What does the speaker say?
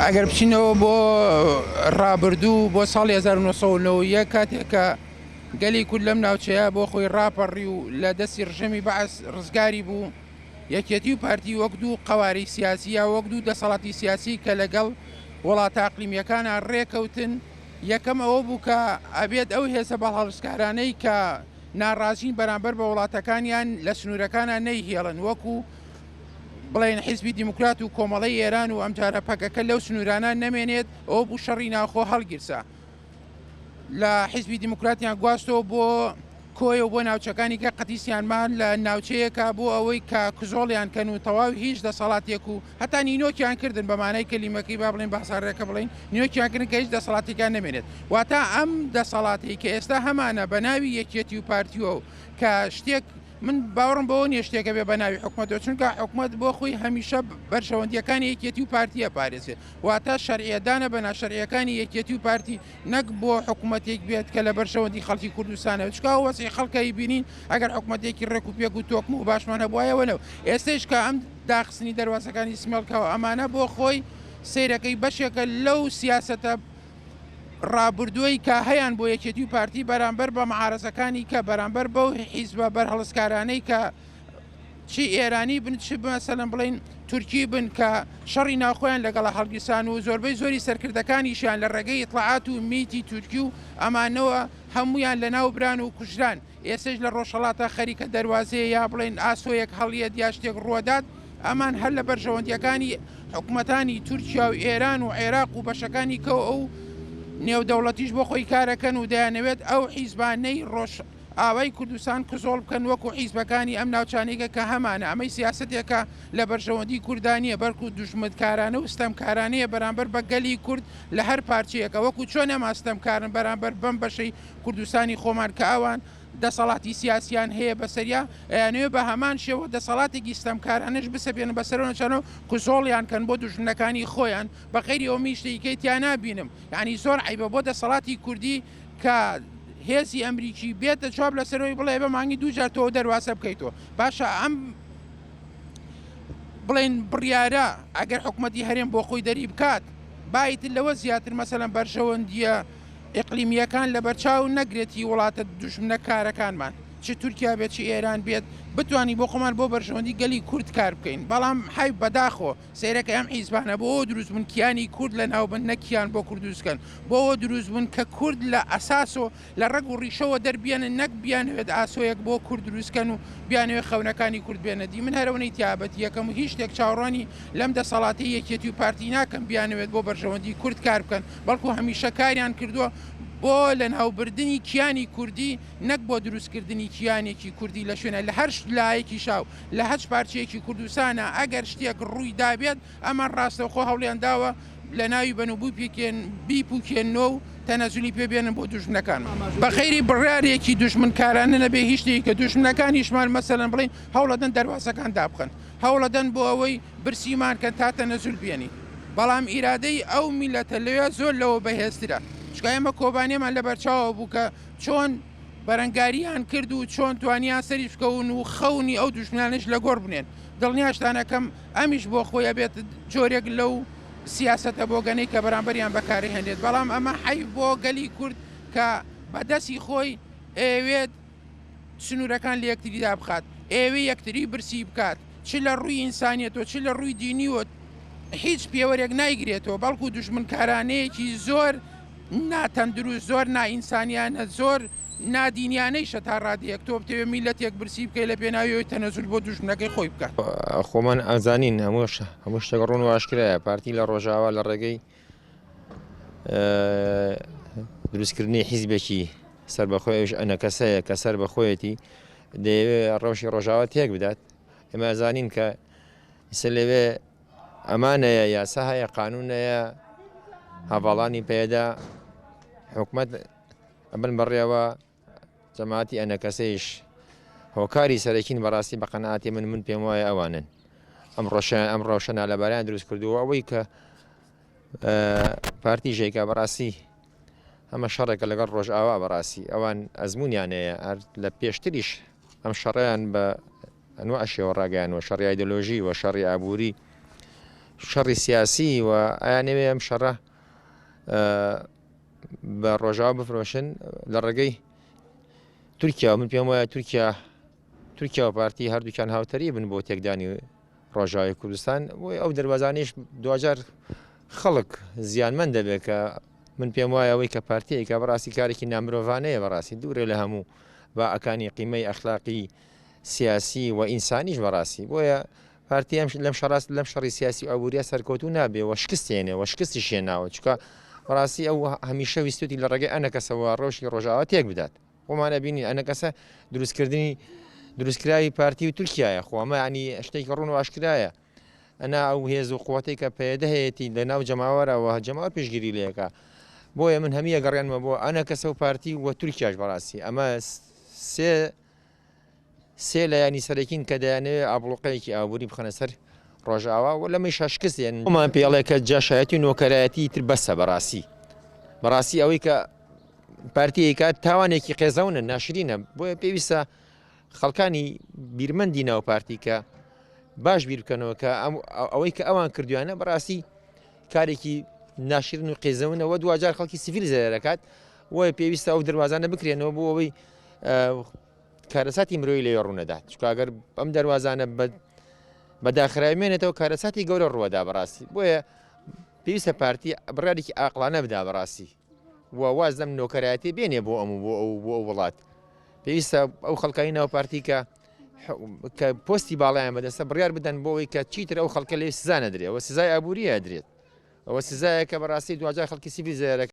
ئەگەر بچینەوە بۆ ڕابردوو بۆ ساڵی 1991 کاتێک کە گەلی کورد لەم ناوچەیە بۆ خۆی ڕاپەڕی و لە دەستی ڕژێمی بەعس ڕزگاری بوو، یەکێتی و پارتی وەک دوو قەوارەی سیاسی یا وەک دوو دەسەڵاتی سیاسی کە لەگەڵ وڵاتە ئەقلیمییەکانا ڕێکەوتن، یەکەم ئەوە بوو کە ئەبێت ئەو هێزە بەڵهەڵستکارانەی کە ناڕازین بەرامبەر بە وڵاتەکانیان لە سنوورەکانا نەیهێڵن وەکو بڵێن حیزبی دیموکرات و کۆمەڵەی ئێران و ئەمجارە پەکەکە لەو سنوورانە نەمێنێت، ئەوە بوو شەڕی ناوخۆ هەڵگیرسا. لە حیزبی دیموکراتیان گواستەوە بۆ کۆیە و بۆ ناوچەکانی کە قەتیسیان مان لە ناوچەیەکە بۆ ئەوەی کە کزۆڵیان کەن و تەواو هیچ دەسەڵاتێک و هەتا نینۆکیان کردن بە مانای کەلیمەکەی با بڵێن بازاڕەکە بڵێن نینۆکیان کردن کە هیچ دەسەڵاتێکیان نەمێنێت واتە ئەم دەسەڵاتی کە ئێستا هەمانە بە ناوی یەکێتی و پارتیوە و کە شتێک من باوەڕم بەوە نییە شتێکە بێ بە ناوی حکومەتەوە چونکە حکومەت بۆ خۆی هەمیشە بەرژەوەندیەکانی یەکێتی و پارتیە پارێزێت واتە شەرعیەتدانە بە ناشەرعیەکانی یەکێتی و پارتی نەک بۆ حکومەتێک بێت کە لە بەرژەوەندی خەڵکی کوردستانە چونکە ئەو وەزعی خەڵکە ئەیبینین ئەگەر حکومەتێکی ڕێک و پێک و تۆکمە و باشمان هەبوایە وەلەو ئێستەیش کە ئەم داخستنی دەروازەکانی سمێڵکەوە ئەمانە بۆ خۆی سەیرەکەی بەشێکە لەو سیاسەتە ڕابردووەی کە هەیان بۆ یەکێتی و پارتی بەرامبەر بە معارەزەکانی کە بەرامبەر بەو حیزبە بەرهەڵستکارانەی کە چ ئێرانی بن چ مەسەلەن بڵێین تورکی بن کە شەڕی ناوخۆیان لەگەڵا هەڵگیرسان و زۆربەی زۆری سەرکردەکانیشیان لە ڕێگەی ئیتڵاعات و میتی تورکی و ئەمانەوە هەموویان لەناو بران و کوژران ئێستەش لە ڕۆژهەڵاتا خەریکە دەروازەیە یا بڵێین ئاسۆیەک هەڵیەت یا شتێک ڕووەدات ئەمان هەر لە بەرژەوەندیەکانی حکومەتانی تورکیا و ئێران و عێراق و بەشەکانی کەو ئەو نێودەوڵەتیش بۆ خۆی کارەکەن و دەیانەوێت ئەو حیزبانەی ڕۆژ ئاوای کوردستان کزۆڵ بکەن وەکو حیزبەکانی ئەم ناوچانەیکە کە هەمانە، ئەمەی سیاسەتێکە لە بەرژەوەندی کوردا نیە بەلکو دوژمنکارانە و ستەمکارانەیە بەرامبەر بە گەلی کورد لە هەر پارچەیەکە وەکو چۆن ئەمان ستەمکارن بەرامبەر بەم بەشەی کوردستانی خۆمان کە ئەوان دەسەڵاتی سیاسیان هەیە بەسەریا ئەیانەوێ بە هەمان شێوە دەسەڵاتێکی ستەمکارانەش بسەپێنن بەسەر ئەو ناوچانە و کزۆڵیان کەن بۆ دوژمنەکانی خۆیان بە غەیری ئەوە من شتێکی کەی تیا نابینم یانی زۆر عەیبە بۆ دەسەڵاتی کوردی کە هێزی ئەمریکی بێتە جواب لەسەرەوەی بڵێ بە مانگی دووجار تۆ دەروازە بکەیتەوە باشە ئەم بڵێن بڕیارە ئەگەر حکوومەتی هەرێم بۆ خۆی دەری بکات بایتر لەوە زیاتر مەسەلەن بەرژەوەندیە ئیقلیمیەکان لەبەرچاو نەگرێتی وڵاتە دوژمنە کارەکانمان چ تورکیا بێت چ ئێران بێت بتوانین بۆ خۆمان بۆ بەرژەوەندی گەلی کورد کار بکەین بەڵام حەیف بەداخۆ سەیرەکە ئەم حیزبانە بۆ ئەوە دروست بوون کیانی کورد لەناو بن نەک کیان بۆ کورد دروست کەن، بۆ ئەوە دروست بوون کە کورد لە ئەساسۆ لە ڕەگ و ڕیشەوە دەربیەنن نەک بیانەوێت ئاسۆیەک بۆ کورد دروست کەن و بیانەوێت خەونەکانی کورد بێنە دی. من هەر ئەونەی تیابەتیەکەم و هیچ شتێک چاوەڕوانی لەم دەسەڵاتەی یەکێتی و پارتی ناکەم بیانەوێت بۆ بەرژەوەندی کورد کار بکەن بەڵکو هەمیشە کاریان کردووە بۆ لەناوبردنی کیانی کوردی نەک بۆ دروستکردنی کیانێکی کوردی لە شوێنە لە هەر لایەکیشا و لە هەچ پارچەیەکی کوردستانا ئەگەر شتێک ڕووی دابێت ئەمان ڕاستەوخۆ هەوڵیان داوە لەناوی بەن و بیپوکێننەوە و تەنەزولی پێ بێنن بۆ دوژمنەکانمان بە غەیری بڕیارێکی دوژمنکارانە نەبێ هیچ شتێکی کە دوژمنەکانیشمان مەسەلەن بڵێین هەوڵەدەن دەروازەکان دابخەن هەوڵەدەن بۆ ئەوەی برسیمان کەن تا تەنەزول بێنین بەڵام ئیرادەی ئەو میلەتە لەوێ زۆر لەوە بەهێزترە چونکە ئێمە کۆبانێمان لەبەرچاوە بوو کە چۆن بەرەنگارییان کرد و چۆن توانیان سەریش بکەون و خەونی ئەو دوژمنانەش لە گۆڕ بنێن. دڵنیاشتان ئەکەم ئەمیش بۆ خۆی ئەبێت جۆرێک لەو سیاسەتە بۆگەنەی کە بەرامبەریان بەکارئەهێنرێت. بەڵام ئەمە حەیف بۆ گەلی کورد کە بە دەستی خۆی ئەیەوێت سنوورەکان لە یەکتری دابخات، ئەیەوێت یەکتری برسی بکات، چ لە ڕووی ئینسانیەتەوە چ لە ڕووی دینیوە هیچ پێوەرێک نایگرێتەوە، بەڵکو دوژمنکارانەیەکی زۆر ناتەندروست، زۆر نائینسانیانە، زۆر نادینیانەیشە تا ڕادەیەک تۆ بتەوێت میللەتێک برسی بکەیت لە پێناوی ئەوەی تەنەزول بۆ دوژمنەکەی خۆی بکات. خۆمان ئەزانین هەموو شتێک ڕوون و ئاشکرایە، پارتی لە ڕۆژاوا لە ڕێگەی دروستکردنی حیزبێکی سەربەخۆی ئەویش ئەنەکەسەیە کە سەر بەخۆیەتی دەیەوێ ڕەوشی ڕۆژاوا تێک بدات. ئێمە ئەزانین کە ئیسە لەوێ ئەمانەیە یاسا هەیە قانون هەیە هەڤاڵانی پەیەدە حکومەت ئەبن بەڕێوە جەماعەتی ئەنەکەسەیش هۆکاری سەرەکین بەڕاستی بە قەناعەتی من من پێم وایە ئەوانن ئەم ڕۆشە ئەم ڕەوشە نالەباریان دروست کردووە ئەوەی کە پارتی ژێکا بەڕاستی ئەمە شەڕێکە لەگەڵ ڕۆژئاوا بەڕاستی ئەوان ئەزمونیان هەیە هەر لە پێشتریش ئەم شەڕیان بە ئەنواع شێوە ڕاگەیانوە، شەڕی ئایدۆلۆژی و شەڕی ئابووری. شەڕی سیاسی و ئەیانەوێ ئەم شەڕە بە ڕۆژاوا بفرۆشن لە ڕێگەی تورکیا. من پێم وایە تورکیا تورکیا و پارتی هەردووکیان هاوتەری بن بۆ تێکدانی ڕۆژاوای کوردستان. بۆی ئەو دەروازانیش دواجار خەڵک زیانمەند دەبێت، کە من پێم وایە ئەوەی کە پارتیەکە بەڕاستی کارێکی نامرۆڤانەیە، بەڕاستی دوورێ لە هەموو باەکانی قیمەی ئەخلاقی سیاسی و ئینسانیش بەڕاستی. بۆیە پارتی ئەم لەم شەڕاست لەم شەڕی سیاسی و ئابووریە سەرکەوتوو نابێ و شکست هێنێ و شکستی شێناوە، چونکە بەڕاستی ئەو هەمیشە ویستوتی لە ڕێگەی ئەنەکەسەوە ڕەوشی ڕۆژاوا تێک بدات. خۆمان ئەبینین ئەنەکەسە دروستکردنی دروستکراوی پارتی و تورکیایە، خۆ ئەمە ینی شتێکی ڕوون و ئاشکرایە. ئەنا ئەو هێز و قوتەی کە پەیەدە هەیەتی لە ناو جەماوەرەوە جەماوەر پشتگیری لێکا. بۆیە من هەمیە گەڕێنمە بۆ ئەنەکەسە و پارتی و تورکیاش. بەڕاستی ئەمە سێ لایەنی سەرەکین کە دەیانەوێت ئابڵوقەیەکی ئابووری بخەنە سەر ڕۆژئاوا و لەمەیشا شکست دێنن. خۆمان پێ ئەڵێ کە جاشایەتی و نۆکەرایەتی تر بەسە. بەڕاستی بەڕاستی ئەوەی کە پارتی ئەیکات تاوانێکی قێزەونە، ناشرینە. بۆیە پێویستە خەڵکانی بیرمەندی ناو پارتی کە باش بیر بکەنەوە کە ئەوەی کە ئەوان کردویانە بەڕاستی کارێکی ناشرین و قێزەونەوە، دواجار خەڵکی سیڤیل زەرەکات. وە پێویستە ئەو دەروازانە بکرێنەوە بۆ ئەوەی کارەساتی مرۆیی لەوێ ڕوونەدات، چونکە ئەگەر ئەم دەروازانە بە داخراوی مێنێتەوە کارەساتی گەورە ڕووەدا بەڕاستی. بۆیە پێویستە پارتی بڕیارێکی ئاقڵانە بدا بەڕاستی و واز لەم نۆکەرایەتی بێنێ بۆ ئەم و بۆ ئەو بۆ ئەو وڵات. پێویستە ئەو خەڵکانی ناو پارتی کە پۆستی باڵایان بەدەستە بڕیار بدەن بۆ ئەوەی کە چیتر ئەو خەڵکە لێ سزا نەدرێت، ئەوە سزای ئابووریە ئەدرێت، ئەوە سزایە کە بەڕاستی دواجار خەڵکی سیڤیل زەرەکە.